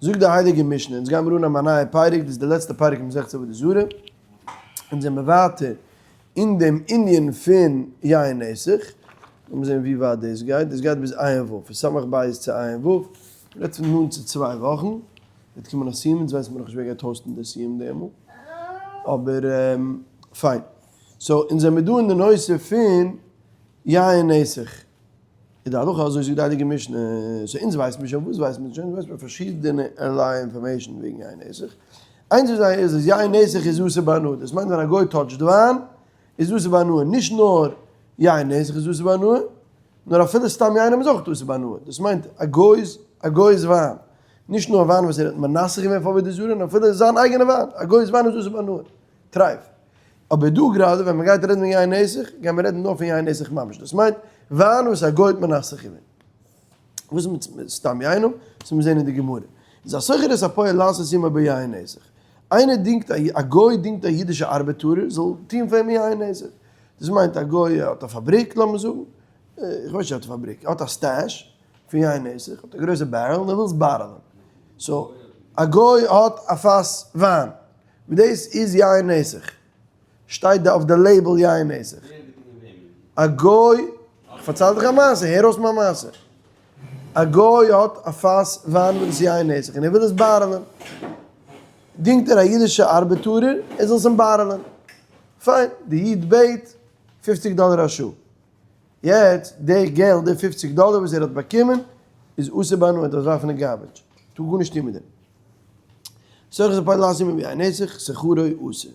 זאגט די הייליגע משנה, אונז גיימיר אנהייבן א נייע פרק, דאס איז די לעצטע פרק אין מסכת עבודה זרה, אונז זעמיר ווייטער אין דעם ענין פון יין נסך, לאמיר זען ווי ווייט דאס גייט, דאס גייט ביז עיין ו', פון סמך בית צו עיין ו', מ'רעדט פון נאנט צו צוויי וואכן, וועט קומען א סיום, אונז ווייסן מיר נאכנישט ווער גייט host ן די סיום דעמאלט, אבער פיין. so אונז זעמיר דא אין די נושא פון יין נסך. איז די הלכה אזוי זאגט די הייליגע משנה, so אונז ווייסט מיר שוין, וואס ווייסט מען שוין? אונז ווייסט מיר פארשידענע ערליי information וועגן יין נסך, איינס פון זיי איז אז יין נסך איז אסור בהנאה, דאס מיינט ווען א גוי touch ט וויין איז אסור בהנאה, נישט נאר יין נסך איז אסור בהנאה, נאר אפילו סתם יינם איז אויך אסור בהנאה, דאס מיינט א גוי'ס א גוי'ס וויין, נישט נאר וויין וואס ער האט מנסך געווען פאר עבודה זרה, נאר אפילו זיין אייגענע וויין, א גוי'ס וויין איז אסור בהנאה, טרייף. אבער דא גראדע ווען מען גייט רעדן וועגן יין נסך, גייען מיר רעדן נאר פון יין נסך ממש, דאס מיינט וויין וואס א גוי האט מנסך געווען. וואס איז מיט סתם יינם? דאס וועט מען זען אין די גמרא. איז השוכר את הפועל לעשות עמו ביין נסך. איינער דינגט א, א גוי דינגט א אידישע ארבעטארער זאל טון פאר אים יין נסך. דאס מיינט א גוי האט א פאבריק לאמיר זאגן, איך ווייס נישט ער האט א פאבריק, ער האט א stash פון יין נסך, האט א גרויסע barrel און ער וויל עס bottle ען. so א גוי האט א פאס וויין, וואס דאס איז יין נסך, שטייט דא אויף די label יין נסך. א גוי, איך פארצייל דיך א מעשה, הער אויס מיין מעשה. א גוי האט א פאס וויין וואס איז יין נסך און ער וויל עס bottle ען. דינגט ער א אידישע ארבעטארער ער זאל עס אים bottle ען. פיין, די איד בעט פופציג דאלער א שעה. יעצט די געלט, די פופציג דאלער וואס ער האט באקומען, איז אסור בהנאה, ער דארף עס ווארפן אין garbage, טאר גארנישט טון מיט דעם. שוכר את הפועל לעשות עמו ביין נסך, שכרו אסור.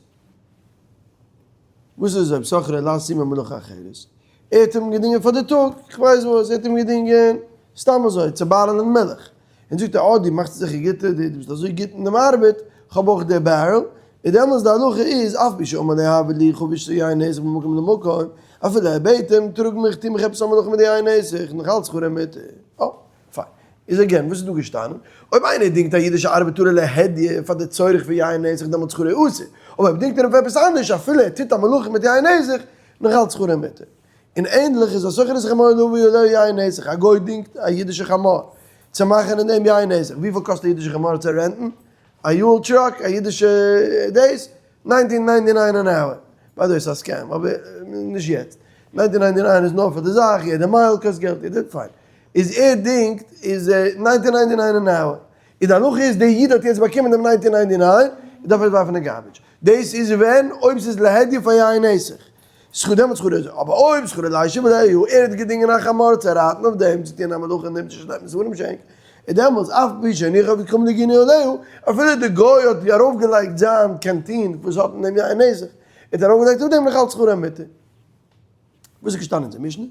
וואס איז אויב שכרו לעשות עמו מלאכה אחרת? ער האט אים געדינגען פאר די טאג, איך ווייס וואס, ער האט אים געדינגען סתם אזוי צו bottle ען מילך. און זאגט ער, אה דו מאכסט אזעלכע גוטע, דו ביסט אזוי גוט אין דעם ארבעט, כ'האב אויך די barrel, און דעמאלטס די הלכה איז, אף פי שאמר לו העבר לי חבית יין נסך ממקום למקום, אפילו ער בעט אים, טראג מיך, טו מיך עפעס א מלאכה מיט די יין נסך, נאך אלץ שכרו מותר. אה, פיין. איז again, וואס איז דא געשטאנען? אויב איינער דינגט א אידישע ארבעטארער להדיא פאר די צורך פון יין נסך דעמאלטס שכרו אסור, אבער אויב דינגט ער אים פאר עפעס אנדערש אפילו ער טוט א מלאכה מיט יין נסך, נאך אלץ שכרו מותר. און ענדליך איז השוכר את החמור להביא עליו יין נסך, א גוי דינגט א אידישע חמור צו מאכן אין דעם יין נסך, וויפיל קאסט א אידישע חמור צו rent ן? א U-Haul truck, א אידישע דאס, nineteen ninety nine an hour, by the way ס'איז א scam, אבער נישט יעצט, nineteen ninety nine איז נאר פאר די זאך, יעדע מייל קאסט געלט, יעדע, פיין, איז ער דינגט איז nineteen ninety nine an hour, איז די הלכה איז דער איד האט יעצט באקומען דעם nineteen ninety nine, דארף ער עס ווארפן אין garbage, דאס איז ווען אויב ס'איז להדיא פאר יין נסך, שכרו דעמאלטס שכרו איז, אבער אויב שכרו להשיב עליו, ער האט געדינגען א חמור צו רייטן אויף דעם, צו טוען א מלאכה אין דעם צו שלעפן ספרים שענק, איז דעמאלטס אף פי שהניח וקם לגינו עליו, אפילו די גוי האט ארויפגעלייגט זיין canteen וואס האט אין דעם יין נסך, ער האט ארויפגעלייגט אויף דעם נאך אלץ שכרו מותר. וואס איז געשטאנען אין די משנה?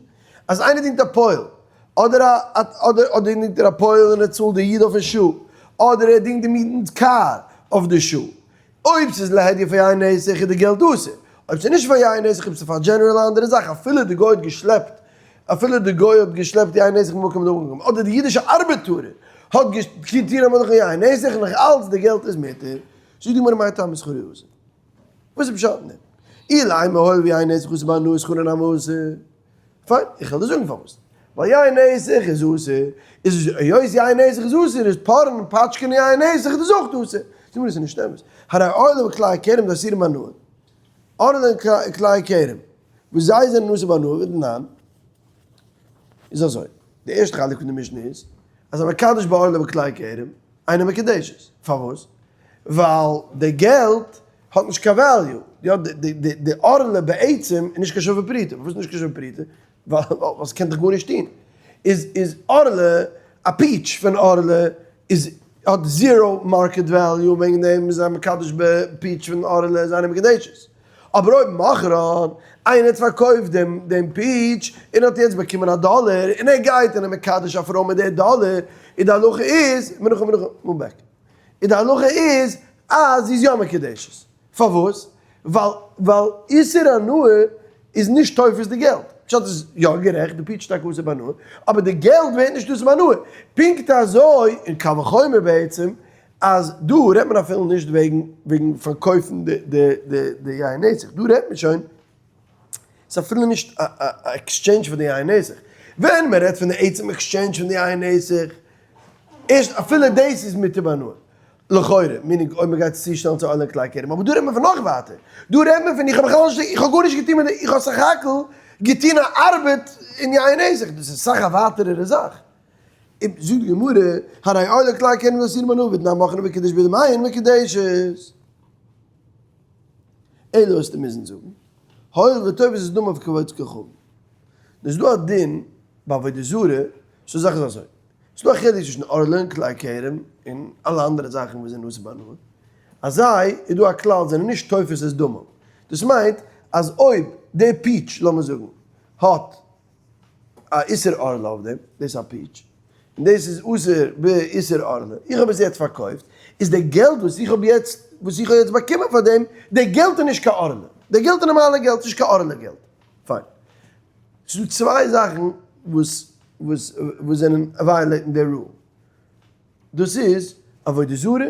אז איינער דינגט א פועל, אדער א אדער אדער דינגט ער א פועל און ער צאלט די איד אויפן שעה, אדער ער דינגט דעם אידנס קאר אויף די שעה, אויב ס'איז להדיא פאר יין נסך איז די געלט אסור, אויב ס'איז נישט פאר יין נסך אויב ס'איז פאר general אנדערע זאך אפילו די גוי האט געשלעפט אפילו די גוי האט געשלעפט יין נסך ממקום למקום אדער די אידישע ארבעטארער האט געטון א מלאכה יין נסך נאך אלץ די געלט איז מותר, זאגט די גמרא מאי טעמא שכרו אסור? וואס איז פשט אין דעם? אילימא הואיל ויין נסך אסור בהנאה שכרו נמי אסור. פיין, איך וועל דיר זאגן פארוואס. ווייל יין נסך איז אסור, איז היות יין נסך איז אסור, איז פארן און פאטשקען יין נסך איז אויך אסור. זאג מיר דאס איז נישט אמת. הרי ערלה וכלאי הכרם דאסורים בהנאה. ערלה און כלאי הכרם, וואס זיי זענען אסור בהנאה, ותנן. איז אזוי, די ערשטע חלק פון די משנה איז, אז המקדש בערלה וכלאי הכרם, אינה מקודשת. פארוואס? ווייל די געלט האט נישט קיין value, יא די ערלה בעצם איז נישט קיין שווה פרוטה, פארוואס נישט קיין שווה פרוטה? ווייל ס'קען דיך גארנישט טון, איז איז ערלה, א peach פון ערלה איז האט zero market value וועגן דעם איז המקדש ב peach פון ערלה איז אינה מקודשת, אבער אויב מכרן, איינער האט פארקויפט דעם דעם peach און האט יעצט באקומען א דאלער און ער גייט און ער מקדש א פרוי מיט די דאלער, איז די הלכה איז, מנוחה מנוחה, move back. און די הלכה איז אז זי איז יא מקודשת. פארוואס? ווייל ווייל איסור הנאה איז נישט תופס די געלט. פשט איז יא גערעכט, די peach טאקע אסור בהנאה, אבער די געלט ווערט נישט אסור בהנאה. פונקט אזוי אין קל וחומר בעצם, אז דא רעדט מען אפילו נישט וועגן וועגן פארקויפן די די די די יין נסך, דא רעדט מען שוין ס'איז אפילו נישט א א exchange פאר די יין נסך. ווען מען רעדט פון די עצם exchange פון די יין נסך. ערשט אפילו דאס איז מותר בהנאה. לכאורה, meaning אויב מ'גייט עס צושטעלן צו ערלה כלי כרם, אבער דא רעדט מען פון נאך ווייטער. דא רעדט מען פון איך האב בכלל נישט, איך האב גארנישט געטון מיט די, איך האב סך הכל געטון א ארבעט אין יין נסך, דאס איז סאך א ווייטערערע זאך. זאגט די גמרא, הרי ערלה כלי כרם דאסורין בהנאה ותנן מכרן וקידש בדמיהן מקודשת. אלא וועסטו מוזן זאגן, הואיל ותופס את דמיו כבוד כוכבים. איז דא א דין ביי עבודה זרה, so זאך איז אזוי, ס'איז דא א חילוק צווישן ערלה און כלי כרם און אלע אנדערע זאכן וואס זענען אסור בהנאה, אז זיי, איז דא א כלל, זענען נישט תופס את דמיו. דאס מיינט אז אויב די peach, לאמיר זאגן, האט א איסור ערלה אויף דעם, דאס איז א peach, און דאס איז אסור באיסור ערלה, איך האב עס יעצט פארקויפט, איז די געלט וואס איך האב יעצט, וואס איך האב יעצט באקומען פאר דעם, די געלט איז נישט קיין ערלה, די געלט איז נארמאלע געלט, נישט קיין ערלה געלט. פיין. ס'איז דא צוויי זאכן וואס וואס וואס זענען violate ן די rule. דאס איז עבודה זרה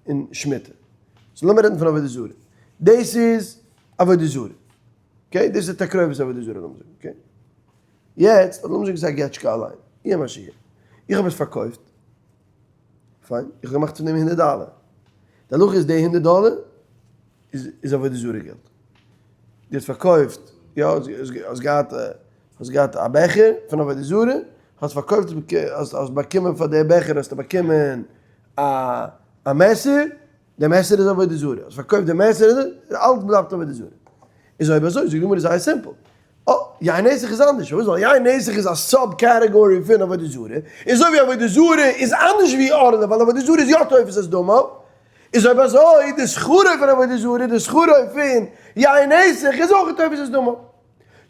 און שמיטה. so לאמיר רעדן פון עבודה זרה. דאס איז עבודה זרה. okay? דאס איז תקרובת עבודה זרה לאמיר זאגן. okay? יעצט לאמיר זאגן ס'איז א געטשקע אליין. יהיה מה שיהיה. איך האב עס פארקויפט. פיין. איך האב געמאכט פון דעם הונדערט דאלער. די הלכה איז די הונדערט דאלער איז עבודה זרה געלט. דו האסט פארקויפט, יא, האסט געהאט, האסט געהאט א בעכער פון עבודה זרה, האסט פארקויפט, האסט באקומען פאר די בעכער האסטו באקומען א א מעסער, די מעסער איז עבודה זרה, האסט פארקויפט די מעסער, אלץ בלייבט עבודה זרה. איז אויב אזוי זאגט די גמרא זייער simple, אה, יין נסך איז אנדערש, פארוואס? ווייל יין נסך איז א sub category פון עבודה זרה, און אזוי ווי עבודה זרה איז אנדערש ווי ערלה, ווייל עבודה זרה איז יא תופס את דמיו, איז אויב אזוי די שכרו פון עבודה זרה, די שכרו פון יין נסך איז אויך תופס את דמיו.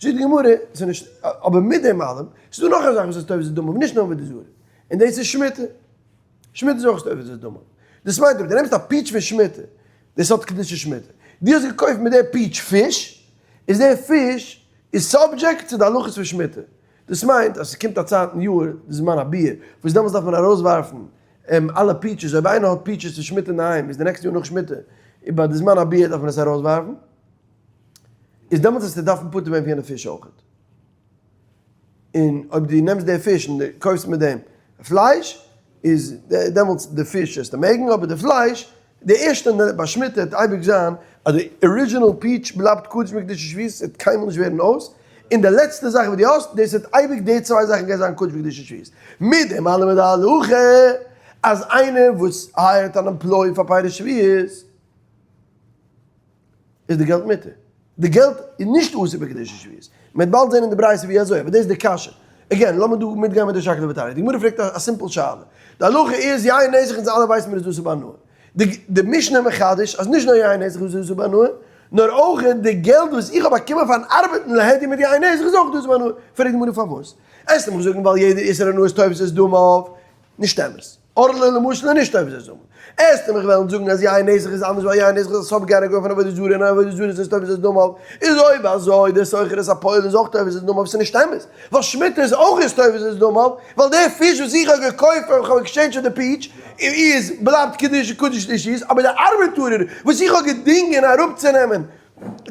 זאגט די גמרא, ס'איז נישט, אבער מיט דעם אלעם, ס'איז דא נאך א זאך וואס איז תופס את דמיו, נישט נאר עבודה זרה, און דאס איז שמיטה. שמיטה איז אויך תופס את דמיו. דאס מיינט אויב דו נעמסט א peach פון שמיטה, דאס האט קדושת שמיטה, דו האסט געקויפט מיט די peach פיש, איז די פיש איז subject צו די הלכות פון שמיטה. דאס מיינט אז ס'קומט א צייט אין יאר, די זמן הביעור, וואס דעמאלטס דארף מען ארויסווארפן אלע peaches, אויב איינער האט peaches פון שמיטה אינדערהיים איז די נעקסטע יאר נאך שמיטה, איז ביי די זמן הביעור דארף מען עס ארויסווארפן, איז דעמאלטס וועסטו דארפן פטור ווערן פון יענע פיש אויכעט. און אויב דו נעמסט די פיש און דו קויפסט מיט דעם פלייש, איז דעמאלטס די פיש וועסטו מעגן, אבער די פלייש, די ערשטע ביי שמיטה וועט אייביג זיין אז די original peach בלייבט קדוש מקדושת שביעית, עס וועט קיינמאל נישט ווערן אויס, און די לעצטע זאך וואס דו האסט, דאס וועט אייביג די צוויי זאכן גייען זיין קדוש מקדושת שביעית. מיט דעם אלעם איז די הלכה אז איינער וואס hire ט אן employee פאר פירות שביעית, איז די געלט מותר. די געלט איז נישט אסור בקדושת שביעית. מען וועט באלד זען אין די ברייתא ווי אזוי, אבער דאס איז די קשיא. again, לאמיר דא מיטגיין מיט די שקלא וטריא. די גמרא פרעגט א simple שאלה. די הלכה איז יין נסך אונז אלע ווייסן מיר איז אסור בהנאה. די משנה מחדש אז נישט נאר יין נסך איז אסור בהנאה, נאר אויך די געלט וואס איך האב באקומען פארן ארבעטן להדיא מיט יין נסך איז אויך אסור בהנאה. פרעגט די גמרא פארוואס? עסט מיך זאגן ווייל יעדער איסור הנאה איז תופס את דמיו. נישט אמת. ערלה למשל איז נישט תופס את דמיו. עסטו מיך וועלן זאגן אז יין נסך איז אנדערש ווייל יין נסך איז א sub category פון עבודה זרה און עבודה זרה איז נישט תופס את דמיו. איז אויב אזוי דער שוכר את הפועל איז אויך תופס את דמיו ס'איז נישט אמת ווייל שמיטה איז אויך איז תופס את דמיו ווייל דער פיש וואס איך האב געקויפט ווען כ'האב exchange ט די peach איז בלייבט קדוש קדוש לשביעית אבער די ארבעטארער וואס איך האב געדינגען אראפצונעמען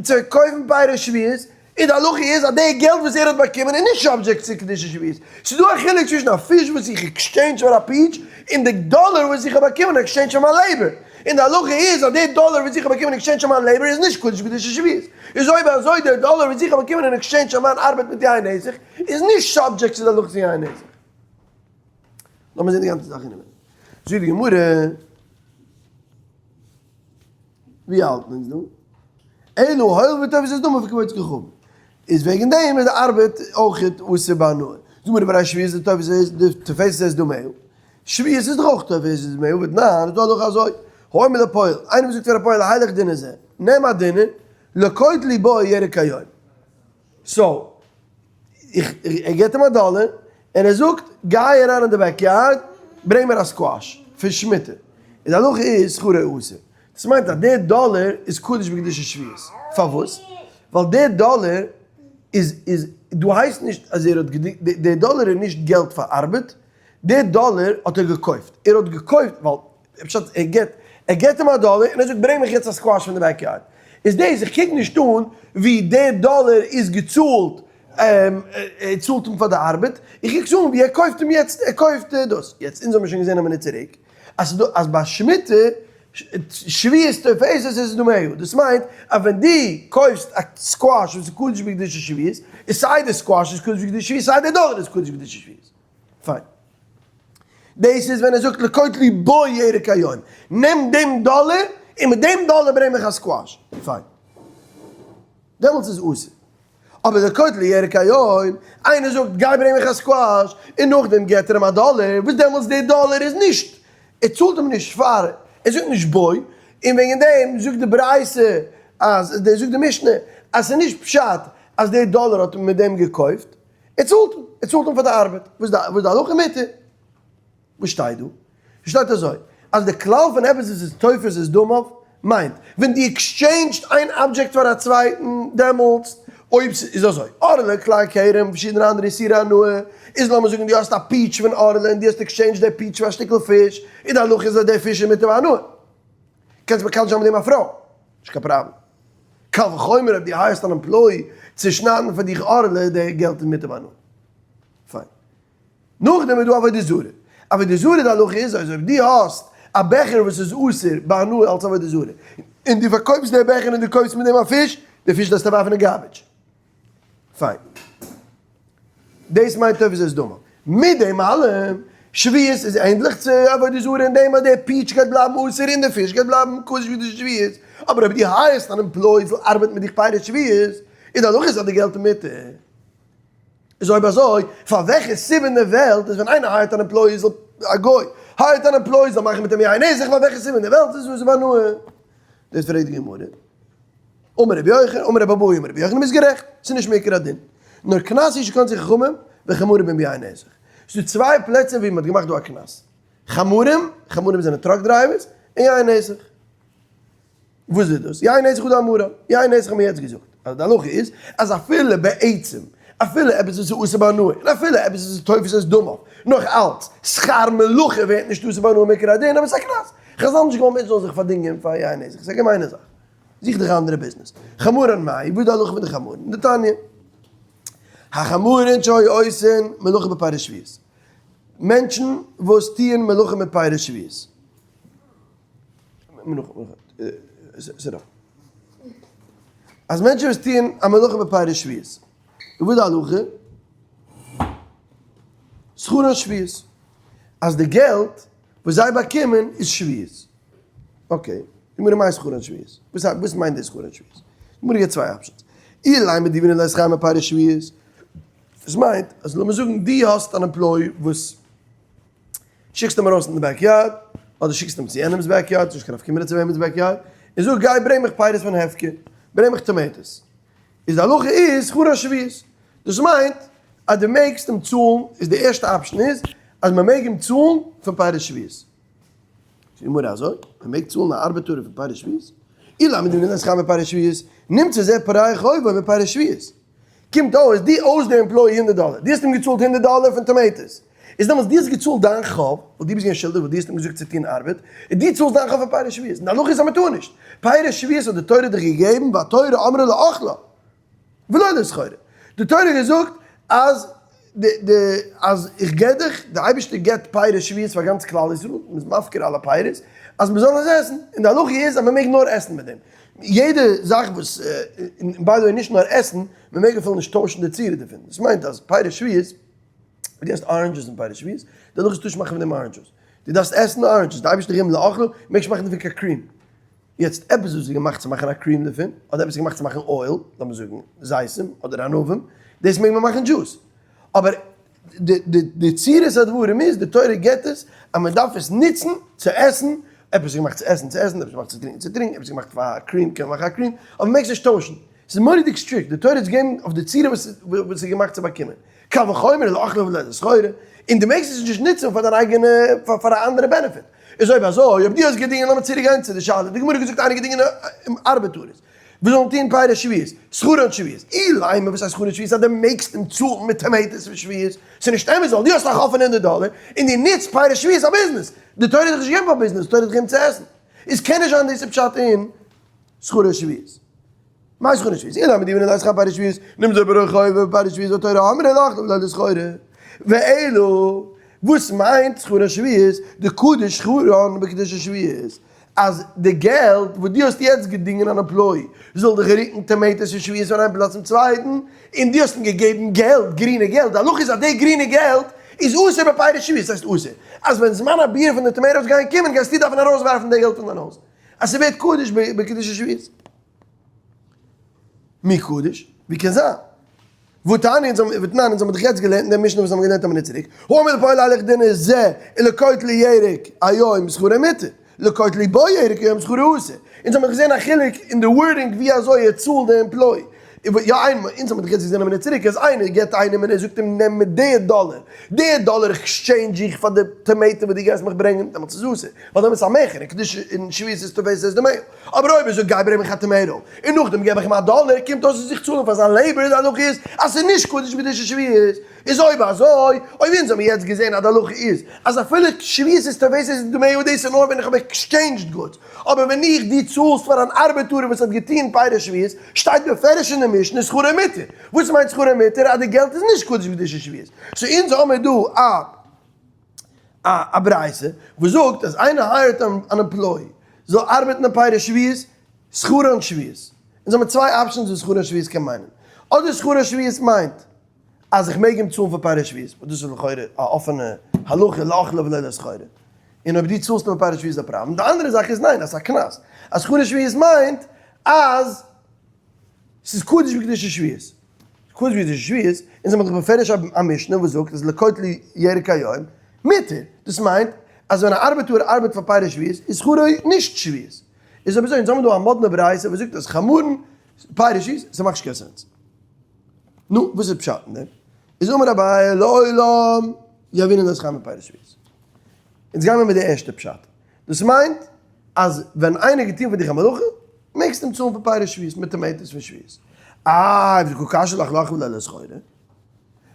צו קויפן פירות שביעית און די הלכה איז אז די געלט וואס ער האט באקומען איז נישט subject צו קדושת שביעית. ס'איז דא א חילוק צווישן א פיש וואס איך exchange פאר א peach, און די דאלער וואס איך האב באקומען אין exchange פאר מיין labor. און די הלכה איז אז די דאלער וואס איך האב באקומען אין exchange פאר מיין labor איז נישט קדוש בקדושת שביעית. איז אויב אזוי דער דאלער וואס איך האב באקומען אין exchange פאר מיין ארבעט מיט יין נסך איז נישט subject צו די הלכות פון יין נסך. לאמיר זען די גאנצע זאך אינעווייניג. זאגט די גמרא. ווי האלט מען דא? אלא הואיל ותופס את דמיו כבוד כוכבים. איז וועגן דעם איז די ארבעט אויך אסור בהנאה. זאג מיר והרי שביעית דתופס דתופס את דמיו. שביעית איז דאך אויך תופס את דמיו ותנן איז דא הלכה אזוי. האומר לפועל, איינער וואס זאגט פאר א פועל הילך דינר זה, נעם א דינר, לקוט לי בו ירק היום. so, איך, ער געבט אים א דאלער, און ער זאגט, גיי אריין אין די backyard, ברענג מיר א squash, פון שמיטה. און די הלכה איז, שכרו אסור. דאס מיינט אז דער דאלער איז קדוש בקדושת שביעית. פארוואס? ווייל דער דאלער איז, איז, דא הייסט נישט אז ער האט געדינגט, דער דאלער איז נישט געלט פאר ארבעט, דער דאלער האט ער געקויפט. ער האט געקויפט, ווייל פשט ער געט ער געט אים א דאלער און ער זאגט ברענג מיך יעצט א squash פון די backyard איז דאס איך קוק נישט אן ווי דער דאלער איז געצאלט. ער צאלט אים פאר די ארבעט, איך קוק עס אן ווי ער קויפט אים יעצט, ער קויפט דאס. יעצט אונז האבן שוין געזען א מינוט צוריק אז ס'איז דא אז ביי שמיטה שביעית תופסת את דמיה, דאס מיינט אז ווען דו קויפסט א squash וואס איז קדוש בקדושת שביעית, איז סיי די squash איז קדוש בקדושת שביעית סיי די דאלער איז קדוש בקדושת שביעית. פיין. דאס איז ווען ער זאגט לקוט לי בו ירק היום, נעם דעם דאלער און מיט דעם דאלער ברענג מיך א squash. פיין. דעמאלטס איז אסור. אבער לקוט לי ירק היום, איינער זאגט גיי ברענג מיך א squash, און נאכדעם געט ער אים א דאלער, וואס דעמאלטס דער דאלער איז נישט, ער צאלט אים נישט פאר, ער זאגט נישט בו, און וועגן דעם זאגט די ברייתא אז, זאגט די משנה אז ס'איז נישט פשט אז דער דאלער האט אים מיט דעם געקויפט, ער צאלט אים, ער צאלט אים פאר די ארבעט, וואס איז די הלכה מותר? וואס שטייט דא? שטייט אזוי, אז די כלל פון עפעס וואס איז תופס את דמיו, מיינט, ווען דו exchange סט איין אבדזשעקט פאר א צווייטן, דעמאלטס, אויב ס'איז אזוי, ערלה, כלאי כרם, פארשידענע אנדערע איסורי הנאה, איז לאמיר זאגן דו האסט א peach פון ערלה און דו האסט exchanged די peach פאר א שטיקל פיש, איז די הלכה איז אז די פיש איז מותר בהנאה. קענסט מקדש זיין מיט דעם א פרוי, נישט קיין פראבלעם. קל וחומר אויב דו hire סט אן employee צו שניידן פאר דיך ערלה, די געלט איז מותר בהנאה. פיין. נאכדעם איז דא עבודה זרה. עבודה זרה די הלכה איז אז אויב דו האסט א בעכער וואס איז אסור בהנאה אלס עבודה זרה, און דו פארקויפסט די בעכער און דו קויפסט מיט דעם א פיש, די פיש דארפסטו ווארפן אין garbage. פיין. דאס מיינט תופס את דמיו. מיט דעם אלעם, שביעית איז ענדליך צו עבודה זרה אין דעם אז די peach גייט בלייבן אסור און די פיש גייט בלייבן קדוש ווי די שביעית, אבער אויב דו hire סט אן employee זאל ארבעטן מיט דיך פירות שביעית, איז די הלכה איז אז די געלט איז מותר. איז אויב אזוי, פאר וועלכע סיבה אין די וועלט איז ווען איינער hire ט אן employee זאל, א גוי, hire ט אן employee זאל מאכן מיט אים יין נסך, פאר וועלכע סיבה אין די וועלט איז דאס בהנאה? דאס פרעגט די גמרא. אמר רבי יוחנן, אמר רבי אבהו אמר רבי יוחנן, ביסט גערעכט, ס'איז נישט מעיקר הדין. נאר קנס הוא שקנסו חכמים וחמרים ביין נסך. ס'איז דא צוויי פלעצער ווי מ'האט געמאכט דא א קנס. חמרים, חמרים זענען truck drivers, און יין נסך. וואס איז דאס? יין נסך הוא דאמרן. יין נסך האבן מיר יעצט געזאגט. אז די הלכה איז אז אפילו בעצם, אפילו עפעס וואס איז אסור בהנאה, און אפילו עפעס וואס איז תופס את דמיו, נאך אלץ, שכר מלאכה ווערט נישט אסור בהנאה מעיקר הדין, אבער ס'איז א קנס. חז"ל האבן נישט געוואלט מענטשן זאלן זיך פארדינגען פאר יין נסך, ס'איז א געמיינע זאך. זוך דיך א אנדערע ביזנעס. חמרן מאי, וואס איז די הלכה פון די חמרן? דתניא. החמרין שהיו עושין מלאכה בפירות שביעית. מענטשן וואס טוען מלאכה מיט פירות שביעית. אז מענטשן וואס טוען א מלאכה בפירות שביעית, וואס איז די הלכה? שכרן שביעית, אז די געלט וואס זיי באקומען איז שביעית. okay, גמרא מאי שכרן שביעית? וואס מיינט דאס שכרן שביעית? גמרא געבט צוויי options. אילימא דמדינן להו שכר מפירות שביעית. דאס מיינט אז לאמיר זאגן דו האסט אן employee וואס שיקסט אים ארויס אין די backyard, אדער שיקסט אים צו יענעמ'ס backyard, ס'נישט קיין נפקא מינה צו וועמענס backyard, און זאג גיי ברענג מיך פירות פון הפקר, ברענג מיך tomatoes. איז די הלכה איז שכרן שביעית. דאס מיינט אז דו מעגסט אים צאלן, איז די ערשטע option איז אז מען מעג אים צאלן פון פירות שביעית. זאגט די גמרא אזוי, מען מעג צאלן א ארבעטארער פון פירות שביעית? אילימא דמדינן להו שכר מפירות שביעית, נמצא זה פורע חובו מפירות שביעית. קומט אויס דו owes די employee הונדערט דאלער, דו האסט אים געצאלט הונדערט דאלער פון tomatoes, איז דעמאלטס דו האסט געצאלט דיין חוב, ווייל דו ביסט געווען שולדיג ווייל דו האסט אים געזאגט צו טון ארבעט, און דו צאלסט דיין חוב פון פירות שביעית, און די הלכה איז אז מען טאר נישט, פירות שביעית האט די תורה דיך געגעבן והתורה אמרה לאכלה ולא לסחורה, די תורה האט געזאגט אז די די אז איך געב דיך, די אייבערשטער געבט פירות שביעית פאר גאנץ כלל ישראל, מען איז מפקיר אלע פירות, אז מען זאל עס עסן, און די הלכה איז אז מען מעג נאר עסן מיט דעם, יעדע זאך וואס, און by the way נישט נאר עסן, מען מעג אפילו נישט טוישן די צורה דערפון, דאס מיינט אז פירות שביעית, דו האסט oranges אין פירות שביעית, די הלכה איז טארסט נישט מאכן פון דעם orange juice, דו דארפסט עסן orange juice, די אייבערשטער געבן לאכלה, מעגסט נישט מאכן דערפון קיין cream. יעצט עפעס וואס איז געמאכט צו מאכן א cream דערפון, אדער עפעס איז געמאכט צו מאכן oil, לאמיר זאגן זיתים אדער ענבים, דאס מעג מען מאכן דזשוס. אבער די די די צורת הדברים איז, די תורה גיבט עס אז מען דארף עס נוצן צו עסן, עפעס איז געמאכט צו עסן צו עסן, עפעס איז געמאכט צו טרינקען צו טרינקען, עפעס איז געמאכט פאר א cream קען מען מאכן א cream, אבער מען מעג עס נישט טוישן. ס'איז מורא'דיג strict, די תורה האט עס געגעבן אויף די צורה וואס וואס איז געמאכט צו באקומען. קל וחומר לאכלה ולא לסחורה, און דו מעגסט עס נישט נוצן פאר דיין אייגענע, פאר א אנדערע benefit. איז אויב אזוי, אויב דו האסט געדינגען, לאמיר צוריק גיין צו די שאלה, די גמרא האט געזאגט איינער געדינגען ארבעטארערס, וואס זאלן טון פירות שביעית, שכרן שביעית, אילימא וואס הייסט שכרן שביעית אז דו מעגסט אים צאלן מיט tomatoes פון שביעית, ס'איז נישט אמת ווייל דו האסט א חוב פון הונדערט דאלער, און דו נוצט פירות שביעית א ביזנעס, די תורה האט דיך נישט געגעבן פאר ביזנעס, די תורה האט דיך געגעבן צו עסן, איז קען נישט זיין דאס איז פשט אין שכרן שביעית. מאי שכרן שביעית? אלא מדימינא דאית שכר פירות שביעית, נמזר ברחוב פירות שביעית והתורה אמרה לאכלו ולא לסחורה. ואלא וואס מיינט שכרן שביעית? דקדיש שכרן בקדושת שביעית, אז די געלט וואס דו האסט יעצט געדינגען אן employee זאל דיך רוקן tomatoes פון שביעית פון איין פלאץ צום צווייטן, און דו האסט אים געגעבן געלט, גרינע געלט, די הלכה איז אז די גרינע געלט איז אסור בפירות שביעית, ס'הייסט אסור אז ווען זמן הביעור פון די tomatoes גייען קומען גייסטו דארפן ארויסווארפן די געלט פון דיין הויז, אז ס'ווערט קדוש בקדושת שביעית. מי קדוש? ווי קען זיין? והתניא, ותנן, אונז האבן דאך יעצט געלערנט אין דער משנה וואס האבן געלערנט א מינוט צוריק, האומר לפועל הלך דין זה ולקוט לי ירק היום שכרו מותר, לקוט לי בו ירק היום שכרו אסור. אונז האבן געזען א חילוק אין די wording ווי אזוי ער צאלט די employee. יא איינמאל, אונז האבן דאך יעצט געזען א מינוט צוריק אז איינער געבט איינעם און ער זאגט אים נעם מיט די דאלער, די דאלער exchange איך פאר די tomato וואס דו גייסט מיך ברענגען, דעמאלטס איז אסור, ווייל דעמאלטס איז א מכר, און קדושה און שביעית איז תופס את דמיה. אבער אויב ער זאגט גיי ברענג מיך א tomato און נאכדעם געב איך אים א דאלער קומט אויס אז איך צאל אים פאר זיין labor, די הלכה איז אז ס'איז נישט קדוש בקדושת שביעית, איז אויב אזוי אויב אונז האבן יעצט געזען אז די הלכה איז אז אפילו שביעית איז תופס את דמיה דאס איז נאר ווען איך האב exchanged goods, אבער ווען איך דו צאלסט פאר אן ארבעטארער וואס האט געטון פירות שביעית שטייט בפירוש אין די משנה שכרו מותר, וואס מיינט שכרו מותר? אז די געלט איז נישט קדוש בקדושת שביעית, so אונז האמיר דא א. א ברייתא וואס זאגט אז איינער hire ט אן employee זאל ארבעטן אין פירות שביעית, שכרן שביעית. אונז האבן צוויי options וואס שכרן שביעית קען מיינען. אדער שכרן שביעית מיינט אז איך מעג אים צאלן פאר פירות שביעית, וואס דאס איז לכאורה א אפענע הלכה לאכלה ולא לסחורה, און אויב דו צאלסט אים פאר פירות שביעית איז א פראבלעם. די אנדערע זאך איז ניין, אז ס'איז א קנס. אז שכרן שביעית מיינט אז ס'איז קדוש בקדושת שביעית. קדוש בקדושת שביעית, אונז האבן דאך בפירוש א משנה וואס זאגט אז לקוט לי ירק היום מותר, דאס מיינט אז ווען א ארבעטאר ארבעט פאר פירות שביעית איז שכרו נישט שביעית. איז אויב אזוי אונז האבן דא א מאדנע ברייתא וואס זאגט אז חמרן פירות שביעית, ס'מאכט נישט קיין sense. נו, וואס איז פשט אין דעם? איז אמר אביי לעולם יהבינן לו שכר מפירות שביעית. אונז גיימער מיט די ערשטע פשט. דאס מיינט אז ווען איינער געטון פאר דיך א מלאכה, מעגסטו אים צאלן פאר פירות שביעית מיט tomatoes פון שביעית. איי, וקא קשיא לך לאכלה ולא לסחורה?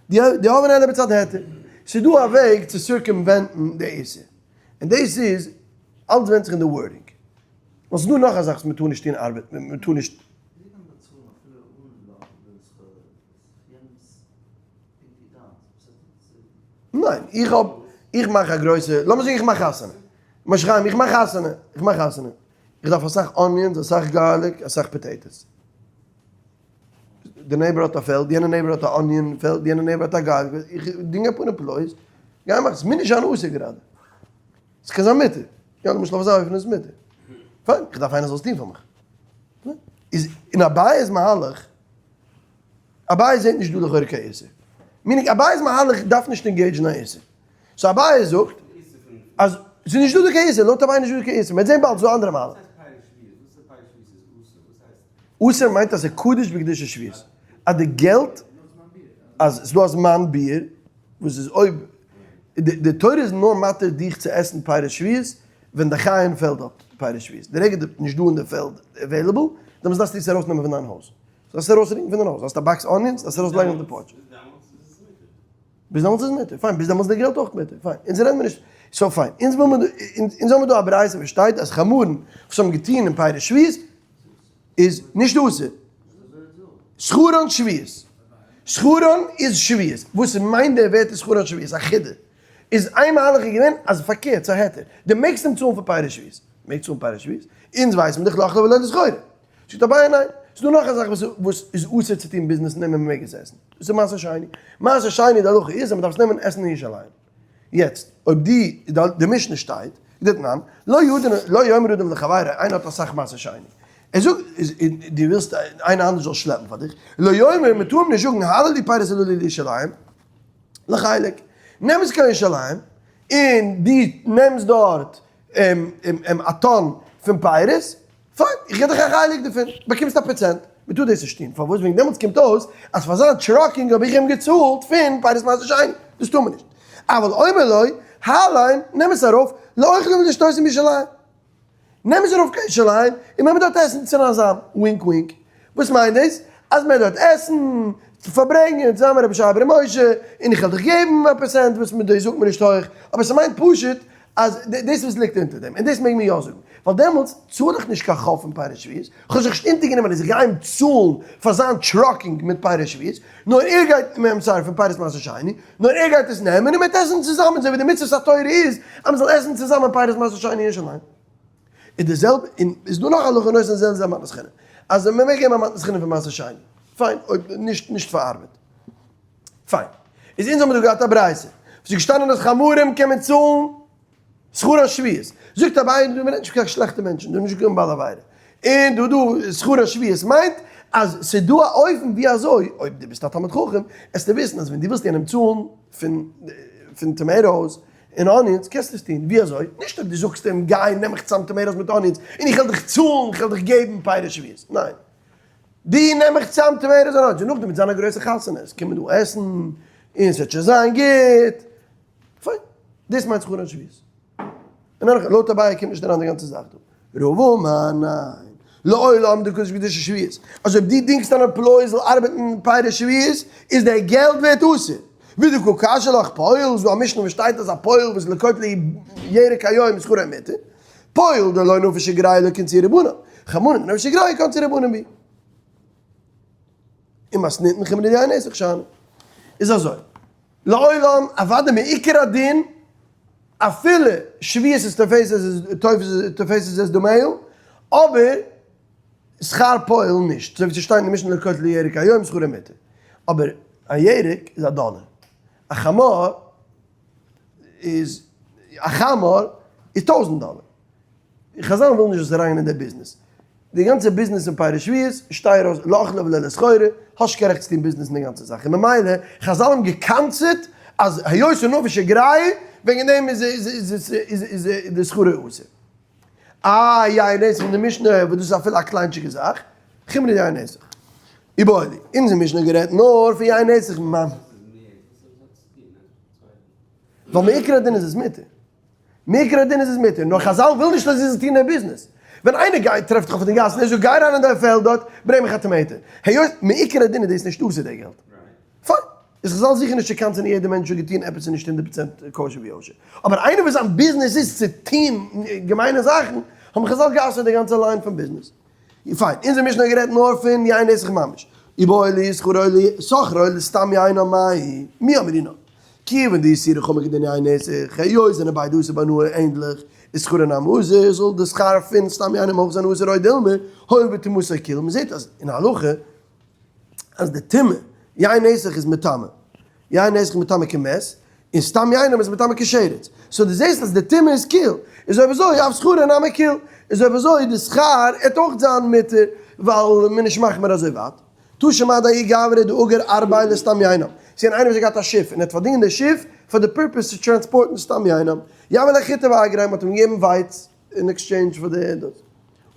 די האבן אלא בצד היתר. ס'איז דא א וועג צו circumvent ן די איסור. און דאס איז, אלץ ווענדט זיך אין די wording. ווייל ס'איז דא נאך א זאך וואס מ'טאר נישט טון ארבעט, מ'טאר נישט. ווי קען מען באצאלן אפילו אן לאכלה ולא לסחורה? יענעמ'ס פונקט ווי דיינס, וואס הייסט ניין, איך האב, איך מאך א גרויסע, לאמיר זאגן איך מאך חתונה, משה חיים איך מאך חתונה, איך מאך חתונה, איך דארף אסאך onions, אסאך garlic, אסאך potatoes. די neighbor האט א פעלד, יענע neighbor האט א onion פעלד, יענע neighbor האט א garlic, איך דינג אפאר employees, גיי מאך, ס'מוז נישט זיין אסור גראדע, ס'קען זיין מותר, יא למשל אויף אזא אופן איז מותר, פיין, איך דארף איינער זאל עס טון פאר מיך. איז אין אביי'ס מהלך. אביי זעט נישט דא לכאורה קיין איסור. meaning אביי'ס מהלך דארף נישט engage ן א איסור. so אביי זאגט אז ס'איז נישט דא דא קיין איסור, לויט אביי איז נישט דא קיין איסור. מ'וועט זען באלד ס'איז דא אנדערע מהלך. אסור מיינט אז ס'איז קדוש בקדושת שביעית. אז די געלט, אז ס'איז דא א זמן ביעור, וואס איז אויב, די תורה איז נאר מתיר דיך צו עסן פירות שביעית ווען די חי אין פעלד האט פירות שביעית. די רגע די נישט דא אין די פעלד available, דעמאלטס דארפסטו עס ארויסנעמען פון דיין הויז. זאלסט ארויסרוקן פון די הויז, האסט א box onions, זאלסט ארויסלייגן אויף די porch. ביז דעמאלטס איז מותר, פיין, ביז דעמאלטס איז די געלט אויך מותר, פיין, אונז רעדן מיר נישט, so פיין, אונז וויל מיר, אונז האבן דא א ברייתא וואס שטייט אז חמרן וואס האבן געטון אין פירות שביעית איז נישט אסור. שכרן שביעית. שכרן איז שביעית. וואס מיינט די ווערטער שכרן שביעית? א חידה. איז איין מהלך איז געווען אז פארקערט, ס'איז א היתר. דו מעגסט אים צאלן פאר פירות שביעית. מעגסט צאלן פירות שביעית. אונז ווייסן מיר דאך לאכלה ולא לסחורה. זאגט אביי ניין, ס'איז דא נאך א זאך וואס איז אסור צו טון ביזנעס נעמען מען מעג עס עסן, דאס איז מעשר שני, מעשר שני די הלכה איז אז מען דארף עס נעמען עסן אין ירושלים, יעצט אויב די די משנה שטייט, דתנן, לא ידון לא יאמר אדם לחבירו איינער האט אסאך מעשר שני, ער זאגט דו ווילסט איינער אנדערש זאל שלעפן פאר דיך, לא יאמר מען טאר אים נישט זאגן הלא לי פירות הללו לירושלים לחלק, נעם עס קיין ירושלים און דו נעמסט דארט א טאן פון פירות, פיין, איך גיב דיך א חלק דערפון, באקומסט א פראצענט. מען טאר דאס נישט טון, פארוואס? וועגן דעמאלטס קומט אויס אז פאר זיין trucking האב איך אים געצאלט פון פירות מעשר שני, דאס טאר מען נישט. אבל אומר לו, העלם, נעם עס ארויף, לאוכלים ולשותים בירושלים. נעם עס ארויף קיין ירושלים, און מען וועט דארט עסן צונאזאם, wink wink. וואס מיינט דאס? אז מען וועט דארט עסן, פארברענגען צוזאמען רבי ישעי' בר' משה, און איך וועל דיך געבן א פערסענט, וואס מיט דאס זאגט מען נישט הויך, אבער ס'מיינט פשוט. אז דאס וואס ליגט אונטער דעם, און דאס מעג מען יא זאגן, ווייל דעמאלטס צאל איך נישט קיין חוב פון פירות שביעית, כ'האב זיך נישט אונטערגענומען אז איך גיי אים צאלן פאר זיין trucking מיט פירות שביעית, נאר ער גייט, I'm sorry, פון פירות מעשר שני, נאר ער גייט עס נעמען און מ'וועט עסן צוזאמען, אזוי ווי די מצוות התורה איז אז מ'זאל עסן צוזאמען פירות מעשר שני אין ירושלים. איז די זעלבע, און איז דא נאך א הלכה נותן זה לזה מתנת חינם, אז מ'מעג געבן א מתנת חינם פון מעשר שני, פיין, אויב נישט, נישט פאר ארבעט. פיין. איז אונז האבן דא געהאט א ברייתא וואס איז געשטאנען אז חמורים קען מען צאלן שכר השביעית. זאגט אביי דא מ'רעדט נישט פון קיין שלעכטע מענטשן, דא איז נישט קיין בעל עבירה. און דא דא שכר השביעית מיינט אז ס'איז דא א אופן ווי אזוי, אויב דו ביסט א תלמיד חכם, עסטו וויסן אז ווען דו ווילסט יענעם צאלן פון פון tomatoes און onions קענסטו עס טון. ווי אזוי? נישט אויב דו זאגסט אים גיי נעם איך צאם tomatoes מיט onions און איך וועל דיך צאלן, איך וועל דיך געבן פירות שביעית. ניין. די נעם איך צאם tomatoes און onions, און נאכדעם וועט זיין א גרויסע חתונה, עס קומען דא עסן, און עס וועט שוין זיין גוט. פיין, דאס מיינט שכרן שביעית. און נאך, לויט אביי קומט נישט אריין די גאנצע זאך דא. רבא אמר ניין, לעולם דקדיש קדושת שביעית, אז אויב דו דינגסט אן employee זאל ארבעטן פירות שביעית, איז דער געלט ווערט אסור. ווידער קא קשיא לך פועל, איז דא א משנה וואס שטייט אז א פועל וואס לוקט לי ירק היום איז שכרו מותר. פועל דלא נפש גריי לא קנסו רבנן, חמרא דנפש גריי קנסו רבנן בי. און מתניתין חומרא דיין נסך שאני. איז אזוי, לעולם אוודאי מעיקר הדין אפילו שביעית איז תופסת תופסת את דמיה, אבער שכר פועל נישט, אזוי ווי ס'שטייט אין די משנה לוקט לי ירק היום שכרו מותר, אבער א ירק איז א דאלער, א חמור איז א חמור איז 1000 דאלער. חזל ווילן נישט זאלסט אריינגיין אין די ביזנעס. די גאנצע ביזנעס פון פירות שביעית, שטיי ארויס לאכלה ולא לסחורה, האסט נישט קיין רעכט צו טון ביזנעס אין די גאנצע זאך. און ממילא, חזל האבן געקנס'עט אז היות ס'איז נפש גריי, וועגן דעם איז איז איז איז די סחורה אסור. אה, יין נסך פון די משנה, וואס דאס איז אפילו א קליינטשיגע זאך, חומרא דיין נסך. איבעיא להו, אונזער משנה האט גערעדט נאר פון יין נסך ממש. ווייל מעיקר הדין איז עס מותר. מעיקר הדין איז עס מותר. נאר חזל וויל נישט אז זי זאל טון דער ביזנעס. ווען איינער גייט טרעפט דיך אויף די גאס און ער זאגט גיי אריין אין דיין פעלד דארט ברענג מיך א tomato. היות מעיקר הדין איז דאס נישט אסור דער געלט. פיין. איז חזל זיכער נישט צו קנס'ענען יעדער מענטש וואס האט געטון עפעס איז נישט 100% כשר ויושר. אבער איינער וואס זיין ביזנעס איז צו טון געמיינע זאכן, האבן חזל גע'אסר'ט די גאנצע line פון ביזנעס. פיין, אונזער משנה האט גערעדט נאר פון יין נסך ממש. איבעיא להו שכרו שכרו לסתם יינם מאי, מי אמרינן. כיוון דאיסורא חמור כדין יין נסך, היות זענען ביידע אסור בהנאה ענדליך, איז שכרו נמי אסור, זאל די שכר פון סתם יינם אויך זיין אסור או דילמא, הואיל וטומאתו קיל, מ'זעט אז אין הלכה אז די טומאה, יין נסך איז מטמא, יין נסך מטמא כמת, און סתם יינם איז מטמא כשרץ. so דו זעסט אז די טומאה איז קיל, איז אויב אזוי אף שכרו נמי קיל, איז אויב אזוי די שכר עט אויך זיין מותר, ווייל מ'איז נישט מחמיר אזוי ווייט. תא שמע דהאי גברא דאגר ארביה לסתם יינם. ס'איז געווען איינער וואס האט געהאט א שיף און ער האט פארדינגען די שיף פאר די purpose צו transport ן סתם יינם. יהבו ליה חיטי ואגריי, מ'האט אים געגעבן ווייץ אין exchange פאר די דאס.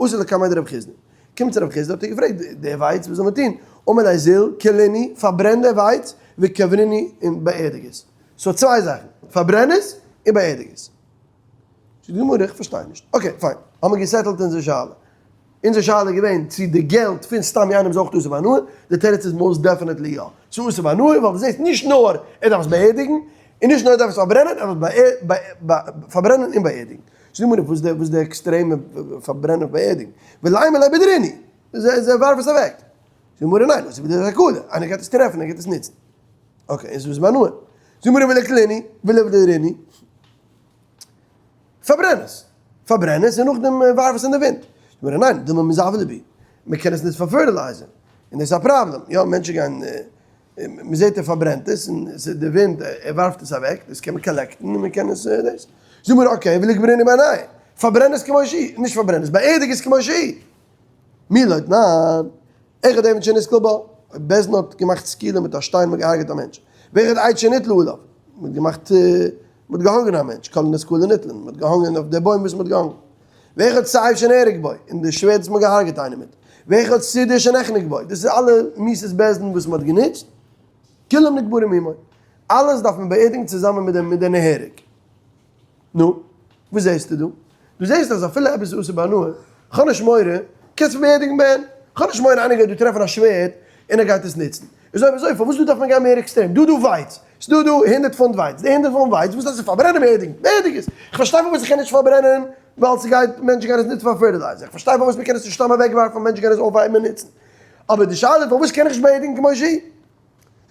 אתא לקמיה דרב חסדא. קומט צו רב חסדא האט ער געפרעגט די ווייץ וואס זאל מען טון? אמר ליה זיל קלינהו פארברען די ווייץ וקברינהו און באערדיג עס. so צוויי זאכן, פארברען עס און באערדיג עס. זאגט די גמרא איך פארשטיי נישט. okay פיין, האמיר גע settle ט אונזער שאלה. אונזער שאלה איז געווען צו די געלט פון סתם יינם איז אויך אסור בהנאה, די תירוץ איז most definitely יא. ס'איז אסור בהנאה ווייל דו זעסט נישט נאר ער דארף עס באערדיגן, און נישט נאר ער דארף עס פארברענען, ער דארף עס פארברענען און באערדיגן. זאג מיר וואס די וואס די עקסטרעמע פארברענען און באערדיגן? ולימא ליה בדרינהו, זיי ווארף עס אוועק. זאג מיר ניין, דאס איז די תקלה, איינער גייט עס טרעפן, ער גייט עס נוצן. okay, איז וואס בהנאה? זאג מיר וליקלינהו, ולבדרינהו. פארברען עס. פארברען עס און נאכדעם ווארף עס אין די ווינט. זאג מיר ניין, דילמא מיזבל להו. מען קען עס נישט פאר fertilizer. און דאס איז א פראבלעם. יא, מענטשן גייען מען זעט ער פארברענט עס און עס איז די ווינט ער ווארפט עס אוועק, דאס קען מען collect ן און מען קען עס דאס. זאג מיר okay, וליקברינהו בעיניה, פארברען עס כמו שהיא, נישט פארברען עס, באערדיג עס כמו שהיא. מי לא תנן, אחד אבן שנסקל בה, אויב בית דין האט געמאכט סקילה מיט א שטיין מ'האט געהארגעט א מענטש, ואחד עץ שנתלה עליו, מ'האט געמאכט, מ'האט געהאנגען א מענטש, כל הנסקלין נתלין, מ'האט געהאנגען אויף די בוים וואס מ'האט געהאנגען, ואחד סייף שנהרג בו, און די שווערד וואס מ'האט געהארגעט איינעם מיט, ואחד סודר שנחנק בו, דאס איז אלע מיתות בית דין וואס מ'האט גענוצט, כולם נקברים עמו, אלעס דארף מען באערדיגן צוזאמען מיט דעם מיט די נהרג. נו, וואס זעסטו דא? דו זעסט אז אפילו עפעס איז אסור בהנאה, כ'האב נישט מורא, קענסט מיר באערדיגן בעין, כ'האב נישט מורא איינער גייט דא טרעפן א שווערד און ער גייט עס נוצן. איז אויב אזוי פארוואס דא דארף מען גיין מער עקסטרעם? דא דא ווייץ! ס'דא דא 100 פונט ווייץ, די 100 פונט ווייץ, וואס דארפסטו פארברענען באערדיגן? באערדיג עס! איך פארשטיי פארוואס איך קען נישט פארברענען, ווייל ס'גייט, מענטשן גייען עס נוצן פאר fertilizer. איך פארשטיי פארוואס מ'קען עס נישט סתם אוועקווארפן, מענטשן גייען עס אויפהייבן און נוצן. אבער די שאלה איז פארוואס קען איך נישט באערדיגן כמו שהיא?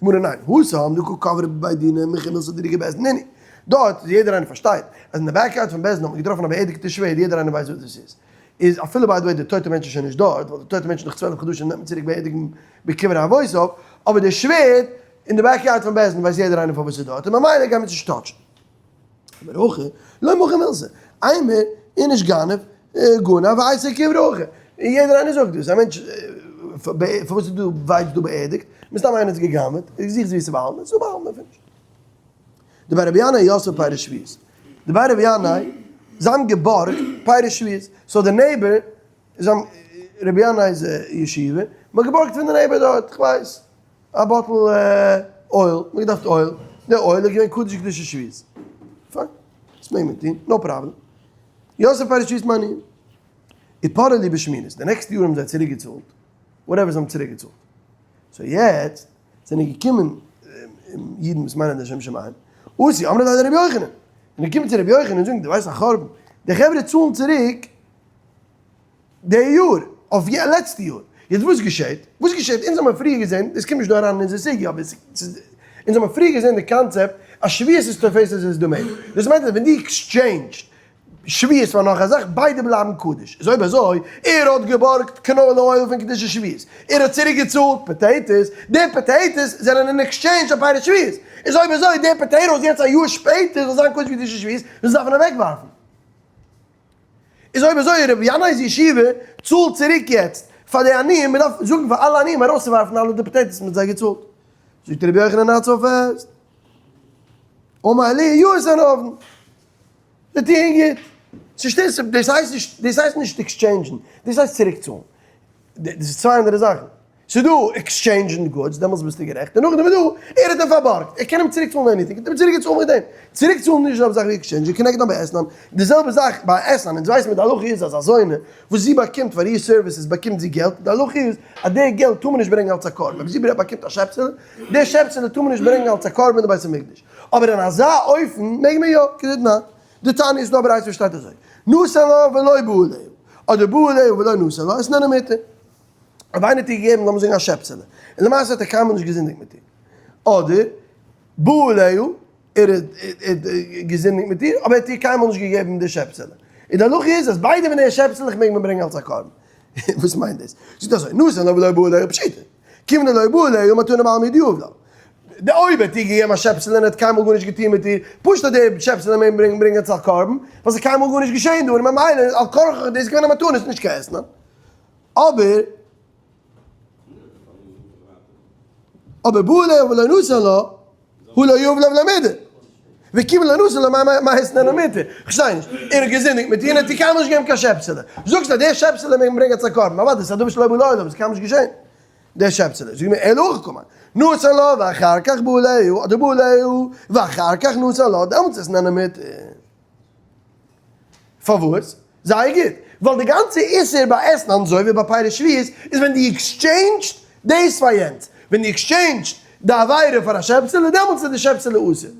גמרא ניין, התם דקא קברי בבי דינא מוכחא מילתא דדריקי בית דין נינהו. דארט יעדער איינער פארשטייט אז אין די backyard פון בית דין האט מען געטראפן א באערדיגטע שווערד יעדער איינער ווייסט וואס דאס איז. איז אפילו by the way די טויטע מענטש איז שוין נישט דארט ווייל די טויטע מענטש נאך 12 חדשים נעמט מען צוריק באערדיגן בקברי אבותיו, אבער די שווערד אין די backyard פון בית דין ווייסט יעדער איינער פארוואס ס'איז דארט און ממילא גייט מען עס נישט touch ן. אבער הכא לא מוכחא מילתא, אימר איניש גנב גנב ואייתי קברה הכא, יעדער איינער זאגט דאס, א מענטש פארוואס איז דא ווייץ דא באערדיגט? מסתם איינער האט עס גע'גנב'עט, ער האט געזוכט ווי עס צו באהאלטן, עס איז דא באהאלטן finish. די ביי רבי ינאי יוסף פירות שביעית, די ביי רבי ינאי, זיי האבן געבארגט פירות שביעית, so די neighbor, זיי האבן, רבי ינאי'ס ישיבה, מען האט געבארגט פון די neighbor דארט, איך ווייס, א bottle oil, מען האט געדארפט oil, די oil איז געווען קדוש קדושת שביעית, פיין, דאס מעג מען טון, no problem. יוסף פירות שביעית מיין איך. ופרעי להו בשמינית, די נעקסטע יאר האבן זיי צוריק געצאלט, whatever זיי האבן צוריק געצאלט. so יעצט זענען געקומען אידן וואס מיינען לשם שמים, אתו אמרו ליה לרבי יוחנן, זענען געקומען צו רבי יוחנן און זאגן דו ווייסט א חורבן, די חברה צאלן צוריק די יאר, אויף לעצטע יאר, יעצט וואס געשעט? וואס געשעט? אונז האבן פריער געזען, דאס קומט נישט דא אריין אין אונזער סוגיא, אבער אונז האבן פריער געזען די קאנצעפט אז שביעית איז תופסת את דמיו, דאס מיינט אז ווען דו exchange סט שביעית פאר נאך א זאך, ביידע בלייבן קדוש. איז אויב אזוי, ער האט געבארגט canola oil פון קדושת שביעית, ער האט צוריק געצאלט potatoes, די potatoes זענען אין exchange אויף פירות שביעית, איז אויב אזוי די potatoes יעצט א יאר שפעטער זאל זיין קדוש קדושת שביעית, דאס דארף מען אוועקווארפן. איז אויב אזוי רבי ינאי'ס ישיבה צאלט צוריק יעצט פאר די עניים, מען דארף זאגן פאר אלע עניים ארויסצואווארפן אלע די potatoes וואס מען האט זיי געצאלט. זאגט רבי יוחנן not so fast. אמר להו יאות אנן עבדן. זיי טוען גוט. ס'שטימט, דאס הייסט נישט, דאס הייסט נישט exchange ן, דאס הייסט צוריקצאלן. דאס איז צוויי אנדערע זאכן. ס'איז דא exchange ן goods, דעמאלטס ביסטו גערעכט, און נאכדעם איז דא, ער האט אים פארבארגט, ער קען אים צוריקצאלן anything, ער האט אים צוריקגעצאלט מיט דעם. צוריקצאלן איז נישט די זעלבע זאך ווי exchange ן, כנגד דאן ביי אתנן. די זעלבע זאך ביי אתנן, אונז ווייסן מיר די הלכה איז אז א זונה וואס זי באקומט פאר איר services באקומט זי געלט, די הלכה איז אז די געלט טאר מען נישט ברענגען אלס א קרבן, אויב זי באקומט א שעפסעלע, די שעפסעלע טאר מען נישט ברענגען אלס א קרבן אין די בית המקדש. אבער אין אזא אופן מעג מען יא, כדתנן. דתניא איז דא א ברייתא וואס שטייט אזוי, נתן לה ולא בא עליה, אדער בא עליה ולא נתן לה, אתננה מותר. אויב איינער האט איר געגעבן לאמיר זאגן א שעפסעלע, און למעשה האט ער קיינמאל נישט געזינדיגט מיט איר, אדער בא עליה, ער האט געזינדיגט מיט איר, אבער ער האט איר קיינמאל נישט געגעבן די שעפסעלע. און די הלכה איז אז ביידע פון די שעפסעלעך מעג מען ברענגען אלס א קרבן. וואס מיינט דאס? זאגט אזוי, נתן לה ולא בא עליה פשיטא. כיון דלא בעי עליה מתנה בעלמא הוא דיהיב לה. די אויב האט איר געגעבן א שעפסעלע און ער האט קיינמאל גארנישט געטון מיט איר, פשוט אז די שעפסעלע מעג מען ברענגען אלס א קרבן, ווייל ס'איז קיינמאל גארנישט געשען דא און ממילא על כרחך דאס איז געווען א מתנה, ס'איז נישט קיין אתנן. אבער. אבער בא עליה ולא נתן לה, הוא לא יהיב לה ולא מידי. וכיון לא נתן לה מאי אתננה מותר. כ'פארשטיי נישט. ער האט געזינדיגט מיט איר און ער האט איר קיינמאל נישט געגעבן קיין שעפסעלע. זאגסט אז דער שעפסעלע מעג מען ברענגען אלס א קרבן. אוודאי, ס'איז א דבר שלא בא לעולם, ס'איז קיינמאל נישט געשען. דער שעפסעלע. זאג מיר, אלא הכי קאמר. נתן לה ואחר כך בא עליה, אדער בא עליה ואחר כך נתן לה, דעמאלטס איז אתננה מותר. פארוואס? זייער גוט. ווייל די גאנצע איסור ביי אתנן אזוי ווי ביי פירות שביעית איז ווען דו exchange סט דאס פאר יענץ. ווען דו exchange סט די עבירה פאר א שעפסעלע דעמאלטס איז די שעפסעלע אסור.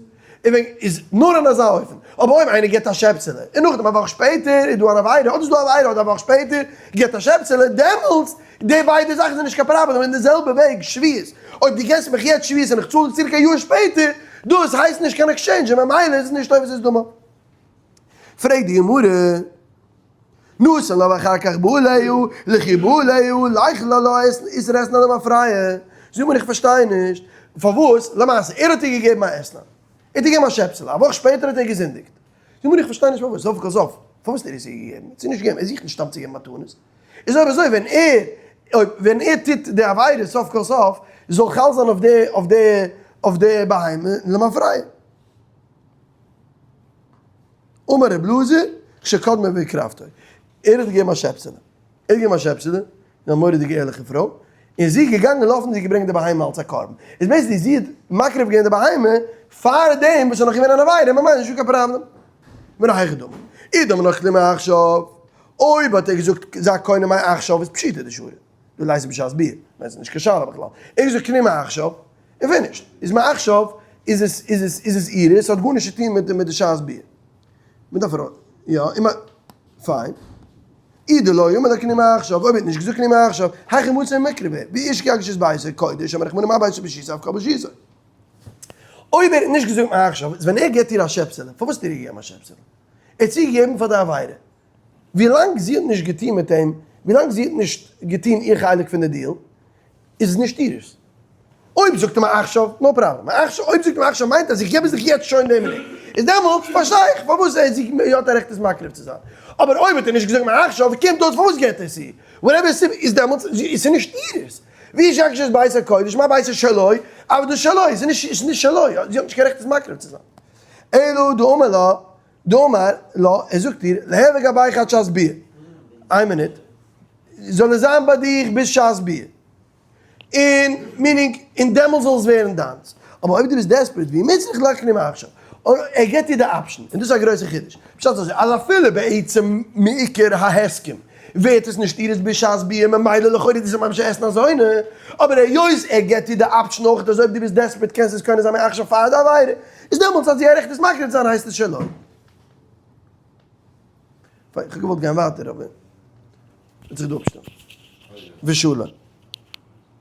און ווען איז נאר אין אזא אופן. אבער אויב איינער גיבט א שעפסעלע און נאכדעם א וואך שפעטער איז דא אן עבירה אדער איז דא א עבירה אדער א וואך שפעטער גיבט א שעפסעלע דעמאלטס די ביידע זאכן זענען נישט קיין פראבלעם אין די זעלבע וועג שביעית. אויב דו געבסט מיך יעצט שביעית און איך צאל דיר צוריק א יאר שפעטער דאס הייסט נישט קיין exchange און ממילא איז עס נישט תופס את דמיו. פרעגט די גמרא, נתן לה ואחר כך בא עליה, לכי בא עליה, ליכול עלה איסור אתנן למפרע. זאג מיר איך פארשטיי נישט, פארוואס למעשה ער האט איר געגעבן א אתנן, ער האט איר געגעבן א שעפסעלע, א וואך שפעטער האט ער געזינדיגט, זאג מיר איך פארשטיי נישט פארוואס סוף כל סוף, פארוואס האט ער עס איר געגעבן, ער האט זי נישט געגעבן, ער זוכט נישט סתם צו געבן מתנות, איז אויב אזוי ווען ער אויב ווען ער טוט די עבירה סוף כל סוף זאל חל זיין אויף די אויף די אויף די בהמה למפרע. אמר רב אלעזר, כשקדמה והקרבתו. ער האט געגעבן א שעפסעלע. ער האט געגעבן א שעפסעלע, א מורא'דיגע ערליכע פרוי, און זי איז געגאנגען לויפן זי האט געברענגט די בהמה אלס א קרבן. איז basically זי האט מקריב געווען די בהמה פאר דעם וואס איז נאך געווען אן עבירה, ממילא נישטא קיין פראבלעם. מן היכי דמי. אי דאמר נאך קנה מעכשיו. אויב האט ער געזאגט זיי קונה מעכשיו איז פשיטא דשרי. דא לייזט בשעת ביאה. מיינט ס'איז נישט קיין שאלה בכלל. ער האט געזאגט קנה מעכשיו. און ווען נישט איז מעכשיו. איז עס איז עס איז עס אירע, ס'האט גארנישט צו טון מיט מיט די שעת ביאה. מ'דארף ארויס יא, און מ. פיין. אי דלא אמר לה קני מעכשיו, אויב ער האט נישט געזאגט קני מעכשיו, היכי מצי מקרבה, ואיש כי יקדיש את ביתו קודש, אמר רחמנא מה ביתו ברשותו אף כל ברשותו. אויב ער האט נישט געזאגט מעכשיו, איז ווען ער געבט איר א שעפסעלע, פארוואס האט ער איר געגעבן א שעפסעלע? ער האט זי געגעבן פאר די עבירה. ווילאנג זי האט נישט געטון מיט אים, ווילאנג זי האט נישט געטון איר חלק פון די deal, איז עס נישט אירס. אויב זאגט ער מעכשיו, no problem. מעכשיו, אויב זאגט ער מעכשיו מיינט אז איך געב עס דיך יעצט שוין די מינוט. איז דעמאלטס פארשטיי איך פארוואס ער זי האט א רעכט עס מקריב צו זיין. אבער אויב האט ער נישט געזאגט מעכשיו, קומט אויס פארוואס געבט ער עס איר? whatever סיבה, איז דעמאלטס איז עס נישט אירס. ואיש יקדיש את ביתו קודש, מה ביתו שלו, אבער דאס שלו, עס איז נישט שלו, זי האט נישט קיין רעכט עס מקריב צו זיין. אלא דאמר לה, דאמר לה, ער זאגט איר, ליהוי גבייך עד שעת ביאה. איין מינוט. זאל עס זיין ביי דיך ביז שעת ביאה. און, meaning, און דעמאלס זאל עס ווערן דיינס. אבער אויב דו ביסט desperate, ואי מצריך ליקני מעכשיו. און ער געבט איר די option, און דאס איז א גרויסע חידוש. פשט אזוי, אז אפילו בעצם מעיקר ההסכם ווערט עס נישט אירס ביז שעת ביאה, ממילא לכאורה איז עס ממש אתנן זונה, אבער היות ער געבט איר די option אויך אז אויב דו ביסט desperate קענסטו עס קונה זיין מעכשיו פאר די עבירה, איז דעמאלטס אז זי א רעכט עס מקריב זיין הייסט עס שלו. פיין, כ'האב געוואלט גיין ווייטער אבער וועט זיך דא אפשטעלן. ושלום.